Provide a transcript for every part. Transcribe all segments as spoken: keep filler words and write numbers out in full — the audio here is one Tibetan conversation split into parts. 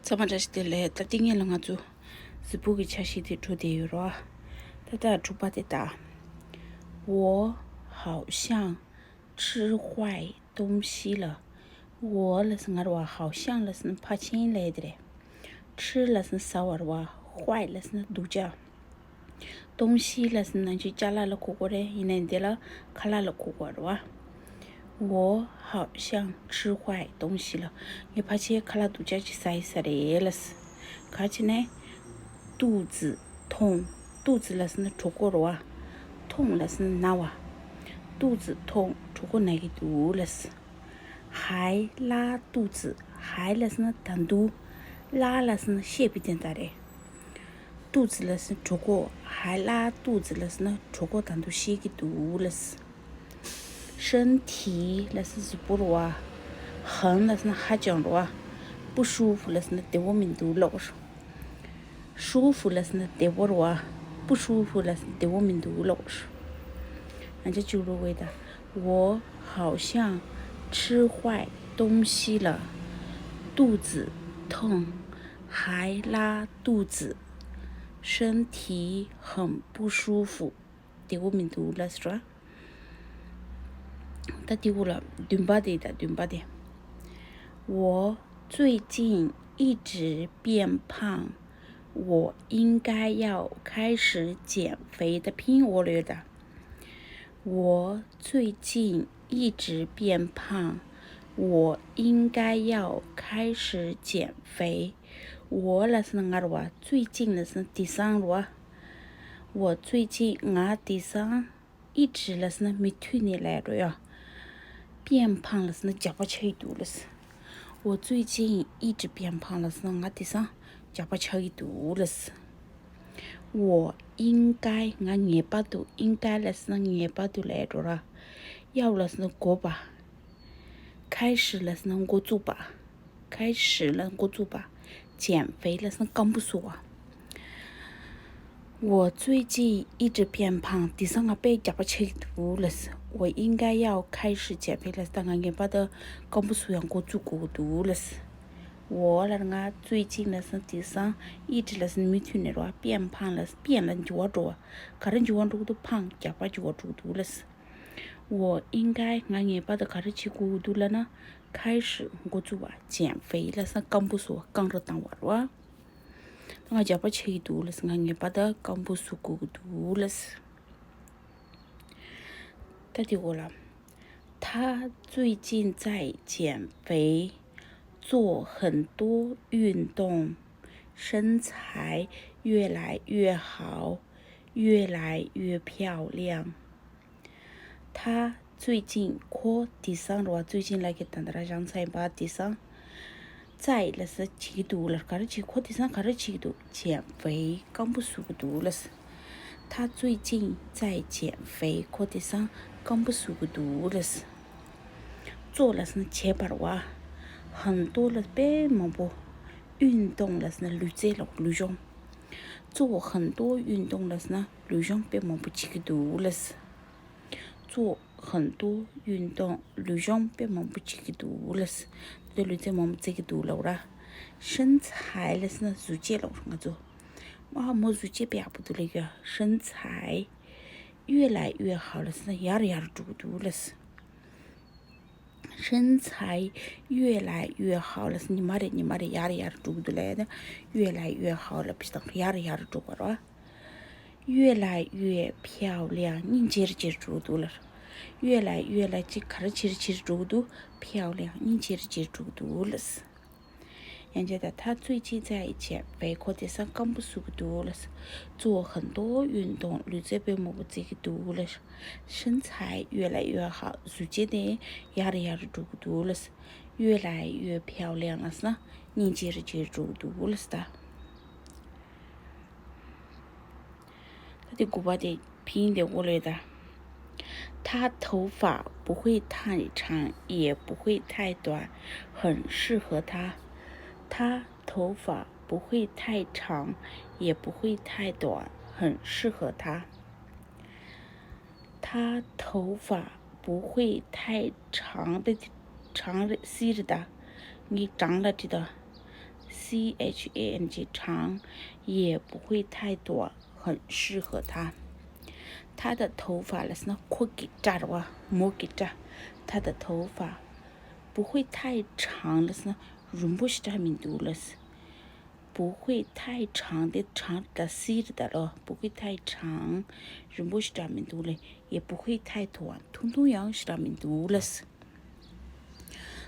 ཚང་མ་བཀྲ་ཤིས་བདེ་ལེགས། ད་ལྟ་ངེད་ལ་ང་ཚོ་གཟུགས་པོ་གི་འཆར་གཞི་དེ་འགྲོ་བསྡད་ཡོད་རོ། ད་ལྟ་དྲུག་པ་དེ་ད། 我好像吃坏东西了། 我ལབ་ཟེར་ང་ར་བ། 好像ལབ་ཟེར་ན་ཕལ་ཆེར་ལབ་ཡ་དེ་རེད། 吃ལབ་ཟེར་ན་ཟ་བ་ར་བ། 坏ལབ་ཟེར་ན་སྡུག་ཅག 东西ལབ་ཟེར་ན་ཅིག་ཅ་ལག་ལ་གོ་དགོས་རེད། ཡིན་ནའི་འདི་ལ་ཁ་ལག་ལ་གོ་དགོས་རེད་བ། 我好像吃坏东西了། ངས་ཕལ་ཆེར་ཁ་ལག་སྡུག་ཅག་ཅིག་ཟ་ཡི་ས་རེད་ལབ་ཟེར། ག་ཅི་ནས། 肚子痛། 肚子ལབ་ཟེར་ན་གྲོད་ཁོག་རེད་བ། 痛ལབ་ཟེར་ན་ན་བ། 肚子痛། གྲོད་ཁོག་ན་གི་འདུག་ལབ་ཟེར། 还拉肚子། 还ལབ་ཟེར་ན་ད་དུང་། 拉ལབ་ཟེར་ན་བཤད་པའི་དོན་དག་རེད། 肚子ལབ་ཟེར་ན་གྲོད་ཁོག 还拉肚子ལབ་ཟེར་ན་གྲོད་ཁོག་ད་དུང་བཤད་ཀྱི་འདུག་ལབ་ཟེར། 身体ལབ་ཟེར་ན་གཟུགས་པོ་རེད་བ། 很ལབ་ཟེར་ན་ཧ་ཅང་རེད་བ། 不舒服ལབ་ཟེར་ན་བདེ་པོ་མི་འདུག་ལབ་དགོས། 舒服ལབ་ཟེར་ན་བདེ་པོ་རེད་བ། 不舒服ལབ་ཟེར་ན་བདེ་པོ་མི་འདུག་ལབ་དགོས། ང་ཚོ་ཅིག་ལབ་དགོས་ད། 我好像吃坏东西了，肚子痛，还拉肚子，身体很不舒服། བདེ་པོ་མི་འདུག་ལབ་ཟེར་བ། ད་དེ་གུ་ལ་བདུན་པ་དེ་ད་བདུན་པ་དེ། 我最近一直变胖，我应该要开始减肥。ད་ཕིང་འོ་ལོས་ད། 我最近一直变胖，我应该要开始减肥。 我ལབ་ཟེར་ན་ང་རེད་བ། 最近ལབ་ཟེར་ན་དེང་སང་རེད་བ། 我最近ང་དེང་སང་། 一直ལབ་ཟེར་ན་མུ་མཐུད་ནས་ལབ་ཡ་འགྲོ་ཡ། 变胖ལབ་ཟེར་ན་རྒྱགས་པ་ཆགས་ཀྱི་འདུག་ལབ་ཟེར། 我最近一直变胖ལབ་ཟེར་ན་ང་དེང་སང་རྒྱགས་པ་ཆགས་ཀྱི་འདུག་ལབ་ཟེར། 我应该ང་ངེས་པར་དུ། 应该ལབ་ཟེར་ན་ངེས་པར་དུ་ལབ་ཡ་འགྲོ་ར། 要ལབ་ཟེར་ན་དགོས་པ། 开始ལབ་ཟེར་ན་འགོ་བཙུགས་པ། 开始ལ་འགོ་བཙུགས་པ། 减肥ལབ་ཟེར་ན་སྐམ་པོ་བཟོ་བ། 我最近一直变胖，དེང་སང་ང་དཔེ་རྒྱགས་པ་ཆགས་ཀྱི་འདུག་ལབ་ཟེར། 我应该要开始减肥ལབ་ཟེར། ད་ང་ངེས་པར་དུ་སྐམ་པོ་བཟོ་ཡ་འགོ་བཙུགས་དགོས་ཀྱི་འདུག་ལབ་ཟེར། 我ལབ་ང་最近ལབ་ཟེར་ན་དེང་སང་། 一直ལབ་ཟེར་ན་མུ་མཐུད་ནས་རེད་བ། 变胖ལབ་ཟེར་ན་变ལ་འགྱུར་བ་འགྲོ་བ། ག་རེ་འགྱུར་བ་འགྲོ་གི་འདུག 胖རྒྱགས་པ་འགྱུར་བ་འགྲོ་གི་འདུག་ལབ་ཟེར། 我应该ང་ངེས་པར་དུ་ག་རེ་བྱེད་དགོས་ཀྱི་འདུག་ལབ་ན། 开始འགོ་བཙུགས་པ། 减肥ལབ་ཟེར་ན་སྐམ་པོ་བཟོ་བ། རྐང་ར་བཏང་བ་རེད་བ། ད་ང་རྒྱགས་པ་ཆགས་ཀྱི་འདུག་ལབ་ཟེར། ང་ངེས་པར་དུ་སྐམ་པོ་བཟོ་དགོས་ཀྱི་འདུག་ལབ་ཟེར། ད་དེ་གོ་ལ། 他最近在减肥，做很多运动，身材越来越好，越来越漂亮。 他最近ཁོ་དེང་སང་རེད་བ། 最近ལབ་ཀྱི་ད་ལྟ་རང་ཆ་ཡིན་པ། དེང་སང་在ལབ་ཟེར་བྱེད་ཀྱི་འདུག་ལབ། ག་རེ་བྱེད། ཁོ་དེང་སང་ག་རེ་བྱེད་ཀྱི་འདུག 减肥སྐམ་པོ་བཟོ་གི་འདུག་ལབ་ཟེར། 他最近在减肥ཁོ་དེང་སང་སྐམ་པོ་བཟོ་གི་འདུག་ལབ་ཟེར། 做ལབ་ཟེར་ན་བྱས་པ་རེད་བ། 很多ལབ་དཔེ་མང་པོ། 运动ལབ་ཟེར་ན་ལུས་རྩལ་ལ་ལུས་སྦྱོང་། 做很多运动ལབ་ཟེར་ན་ལུས་སྦྱོང་དཔེ་མང་པོ་བྱེད་ཀྱི་འདུག་ལབ་ཟེར། 做很多运动ལུས་སྦྱོང་དཔེ་མང་པོ་བྱེད་ཀྱི་འདུག་ལབ་ཟེར། དེ་ལུས་རྩལ་མང་པོ་རྩེད་ཀྱི་འདུག་ལབ་ར། 身材ལབ་ཟེར་ན་གཟུགས་བྱད་ལབ་ར། ང་ཚོ་ཨ་མོ་གཟུགས་བྱད་དཔེ་ཡག་པོ་འདུག་ལབ་ཀྱི་ཡ། 身材 越来越好ལབ་ཟེར་ན་ཡར་ཡར་འགྲོ་གི་འདུག་ལབ་ཟེར། 身材越来越好ལབ་ཟེར་ན་ཉི་མ་རེ་ཉི་མ་རེ་ཡར་ཡར་འགྲོ་གི་འདུག་ལབ་ན། 越来越好ལབ་ཞིག་དང་ཡར་ཡར་འགྲོ་གི་རེད། 越来越漂亮སྙིང་རྗེ་རུ་རྗེ་རུ་འགྲོ་གི་འདུག་ལབ། 越来越ལ་ཅིག་ག་རེ་ཆེ་རུ་ཆེ་རུ་འགྲོ་གི་འདུག 漂亮སྙིང་རྗེ་རུ་རྗེ་རུ་འགྲོ་གི་འདུག་ལབ། ཡང་བྱས་ད་他最近在减肥ཁོ་དེང་སང་སྐམ་པོ་བཟོ་གི་འདུག་ལབ། 做很多运动ལུས་རྩལ་དཔེ་མང་པོ་རྩེད་ཀྱི་འདུག་ལབ། 身材越来越好གཟུགས་བྱད་དེ་ཡར་ཡར་འགྲོ་གི་འདུག་ལབ། 越来越漂亮ལབ་ཟེར་ན་སྙིང་རྗེ་རུ་རྗེ་འགྲོ་གི་འདུག་ལབ་ཟེར་ད། ད་དེ་དགུ་པ་དེ་ཕིང་དེ་འོ་ལོས་ད། 他头发不会太长，也不会太短，很适合他。他头发不会太长，也不会太短，很适合他。他头发不会太长的，长的，是的，你长了知道。C H A N G 长也不会太短，很适合他。他的头发 ལབ་ན་ཁོ་གི་སྐྲ་རེད་བ། མོ་གི་སྐྲ། 他的头发 不会太长 ལབ་ན་རིང་པོ་ཞེ་དྲག་མི་འདུག་ལབ། 不会太长 དེ་长 ད་སི་རེད་ད་ལོ། 不会太长 རིང་པོ་ཞེ་དྲག་མི་འདུག་ལབ། 也不会太短 ཐུང་ཐུང་ཡང་ཞེ་དྲག་མི་འདུག་ལབ།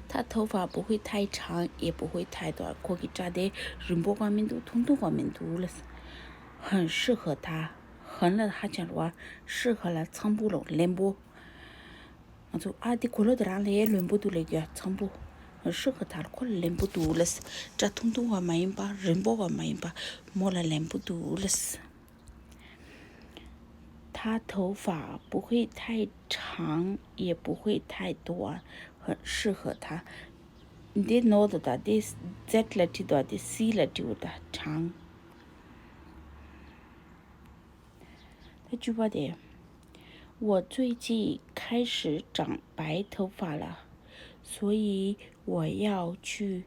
他头发不会太长，也不会太短。 ཁོ་གི་སྐྲ་དེ་རིང་པོ་གང་མི་འདུག་ཐུང་ཐུང་གང་མི་འདུག་ལབ། 很适合他། 很 ལབ་ན་ཧ་ཅང་རེད་བ། 适合 ལབ་ན་འཚམ་པོ་ལོ། ལེན་པོ། ང་ཚོ་ཨ་དེ་གོ་ལོ་དེ་རང་ལ་ལེན་པོ་འདུག་ལབ་ཀྱི་འཚམ་པོ། 很适合他། ཁོ་ལ་ལེན་པོ་འདུག་ལབ། སྐྲ་ཐུང་ཐུང་བ་མ་ཡིན་པ། རིང་པོ་བ་མ་ཡིན་པ། མོ་ལ་ལེན་པོ་འདུག་ལབ། 他头发不会太长，也不会太短，很适合他。 འདི་ནོར་འདུག་ད་འདི་Z ལ་བྲིས་འདུག་འདི་C ལ་བྲིས་འདུག 长། ད་བཅུ་པ་དེ། 我最近开始长白头发了，所以我要去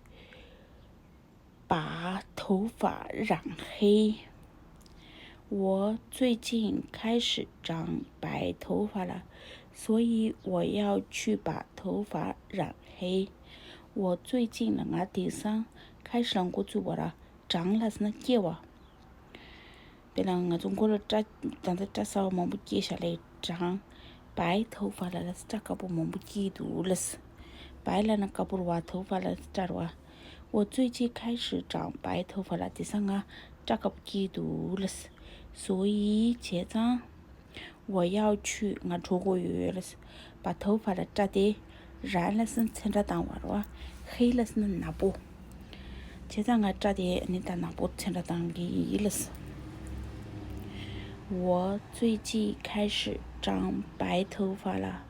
把头发染黑。 我最近开始长白头发了，所以我要去把头发染黑。 我最近 ལབ་ན་ང་དེང་སང་开始 ལབ་ན་འགོ་བཙུགས་པ་རེད། 长 ལབ་ན་སྐྱེ་བ། དཔེར་ན་ང་ཚོ་མགོ་ལ་སྐྲ་ད་ལྟ་སྐྲ་གསར་པ་མང་པོ་སྐྱེས་བཞག་ལབ། 长白头发了 ལབ་ན་སྐྲ་དཀར་པོ་མང་པོ་སྐྱེས་འདུག་ལབ། 白 ལབ་ན་དཀར་པོ་རེད་བ། 头发 ལབ་ན་སྐྲ་རེད་བ། 我最近开始长白头发了། དེང་སང་ང་སྐྲ་དཀར་པོ་སྐྱེས་འདུག་ལབ། 所以་བྱས་ཙང་། 我要去 ང་འགྲོ་དགོས་ཡོད་ལབ། 把头发 ལབ་ན་སྐྲ་དེ། 染 ལབ་ན་ཚོན་ཁྲ་བཏང་བ་རེད་བ། 黑 ལབ་ན་ནག་པོ། བྱས་ཙང་ང་སྐྲ་དེ་ནི་ད་ནག་པོ་ཚོན་ཁྲ་བཏང་གི་ཡིན་ལབ། 我最近开始长白头发了，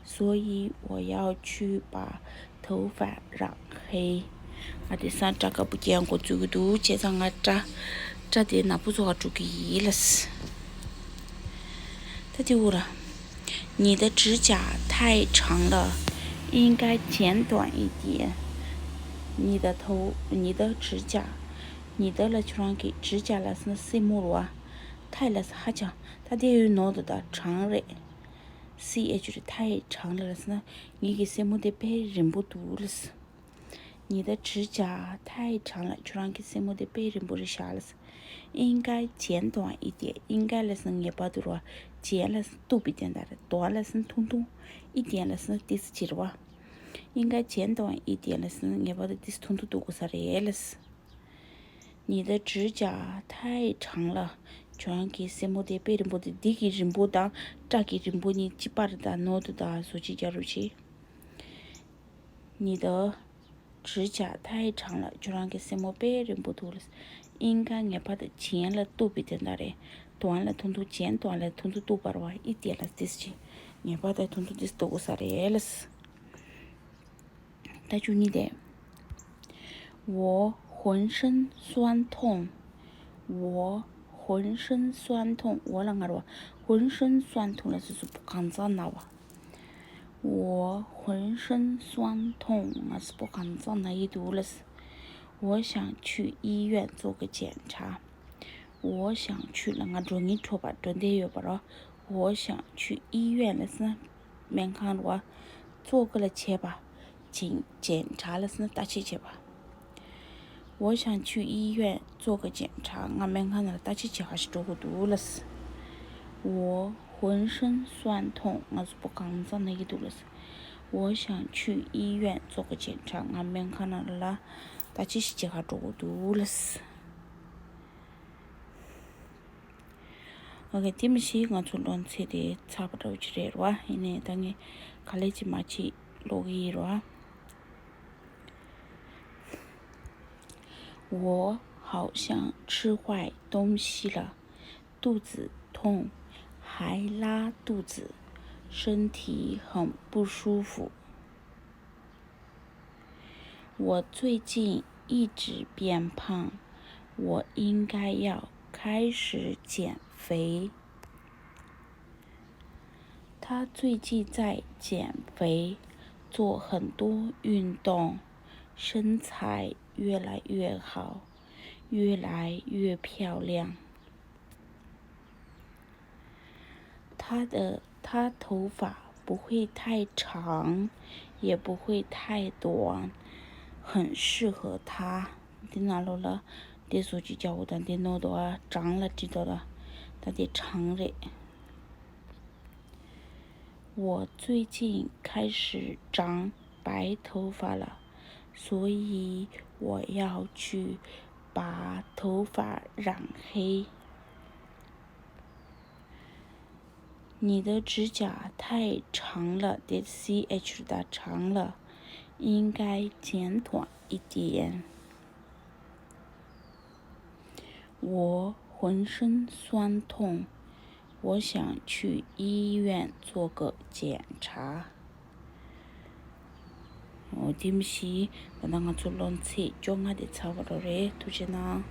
所以我要去把头发染黑。 ང་དེང་སང་སྐྲ་དཀར་པོ་སྐྱེ་ཡག་འགོ་བཙུགས་ཀྱི་འདུག་བྱས་ཙང་ང་སྐྲ་སྐྲ་དེ་ནག་པོ་བཟོ་ག་འགྲོ་གི་ཡིན་ལབ། ད་དེ་འུ་ར། 你的指甲太长了，应该剪短一点。 你的头，你的指甲， 你的 ལབ་ཁྱོད་རང་གི་指甲 ལབ་ན་སེན་མོ་རེད་བ། 太 ལབ་ན་ཧ་ཅང་། ད་དེ་འུ་ནོར་འདུག་ད་长 རེད། C H རེད། 太长了 ལབ་ན་ངེད་ཀྱི་སེན་མོ་དེ་དཔེ་རིང་པོ་འདུག་ལབ། 你的指甲太长了， ཁྱོད་རང་གི་སེན་མོ་དེ་དཔེ་རིང་པོ་རེད་ཤག་ལབ། 应该剪短一点。 应该 ལབ་ན་ངེས་པར་དུ་རེད་བ། 剪 ལབ་ན་གཏུབ་པའི་དོན་དག་རེད། 短 ལབ་ན་ཐུང་ཐུང་། 一点 ལབ་ན་ཏོག་ཙམ་ཅིག་རེད་བ། 应该剪短一点 ལབ་ན་ངེས་པར་དུ་ཏོག་ཙམ་ཐུང་ཐུང་གཏུབ་དགོས་ས་རེད་ལབ། 你的指甲太长了， ཁྱོད་རང་གི་སེན་མོ་དེ་དཔེ་རིང་པོ་འདུག་འདི་གི་རིང་པོ་དང་སྐྲ་གི་རིང་པོ་གཉིས་གཅིག་པ་རེད། ད་ནོར་འདུག་ད་བཟོ་བཅོས་རྒྱག་རོགས་བྱེད། 你的指甲太长了， ཁྱོད་རང་གི་སེན་མོ་དཔེ་རིང་པོ་འདུག་ལབ། 应该 ངེས་པར་དུ་剪 ལབ་ན་གཏུབ་པའི་དོན་དག་རེད། 短 ལབ་ན་ཐུང་ཐུང་། 剪短 ལབ་ན་ཐུང་ཐུང་གཏུབ་པ་རེད་བ། 一点 ལབ་ན་ཏོག་ཙམ་ཅིག་ངེས་པར་དུ་ཐུང་ཐུང་ཏོག་ཙམ་གཏུབ་དགོས་ས་རེད་ལབ། ད་བཅུ་གཉིས་དེ། 我浑身酸痛。 我浑身酸痛。 我 ལབ་ན་ངར་བ། 浑身酸痛 ལབ་ན་གཟུགས་པོ་གང་ག་ན་བ། 我浑身酸痛。 ང་གཟུགས་པོ་གང་ག་ན་ཡི་འདུག་ལབ། 我想去医院做个检查。 我想去 ལབ་ན་ང་འགྲོ་སྙིང་བྲོ་བ་འགྲོ་འདོད་ཡོད་པ་རེད། 我想去医院 ལབ་ན་སྨན་ཁང་རེད་བ། 做个 ལབ་ན་བྱས་པ། 检 检查 ལབ་ན་བརྟག་དཔྱད་བྱས་པ། 我想去医院做个检查。 ང་སྨན་ཁང་ནང་ལ་བརྟག་དཔྱད་བྱེད་ག་ཞིག་འགྲོ་དགོས་འདུག་ལབ། 我浑身酸痛。 ང་གཟུགས་པོ་གང་ག་ན་ཡི་འདུག་ལབ། 我想去医院做个检查。 ང་སྨན་ཁང་ནང་ལ་བརྟག་དཔྱད་ཞིག་བྱེད་ག་འགྲོ་དགོས་འདུག་ལབ། ཨོ་ཁེ། དེ་མི་ཤེས། ང་ཚོ་ལོན་ཚེ་དེ་ཚར་བ་འདྲ་བོ་ཅིག་རེད་ར། ཡིན་ནའི་ད་ངས་ག་ལེ་ཅིག་མ་ཅིག་ཀློག་གི་ཡིན་ར། 我好像吃坏东西了，肚子痛，还拉肚子，身体很不舒服。 我最近一直变胖，我应该要开始减肥。 他最近在减肥，做很多运动，身材越来越好，越来越漂亮。他的他头发不会太长，也不会太短，很适合他。འདི་ནང་ལོགས་ལ་འདི་བཟོ་བཅོས་རྒྱག་དགོས་དང་འདི་ནོར་འདུག་ཨ། 长ལ་བྲིས་འདུག་ད། ད་འདི་长རེད། 我最近开始长白头发了，所以我要去把头发染黑。你的指甲太长了，这 C H 的长了，应该剪短一点。 我浑身酸痛，我想去医院做个检查。འོ་དེ་མི་ཤེས། ད་ལྟ་ང་ཚོ་སློབ་ཚན་བཅོ་ལྔ་དེ་ཚར་བ་རེད། ཐུགས་རྗེ་གནང་།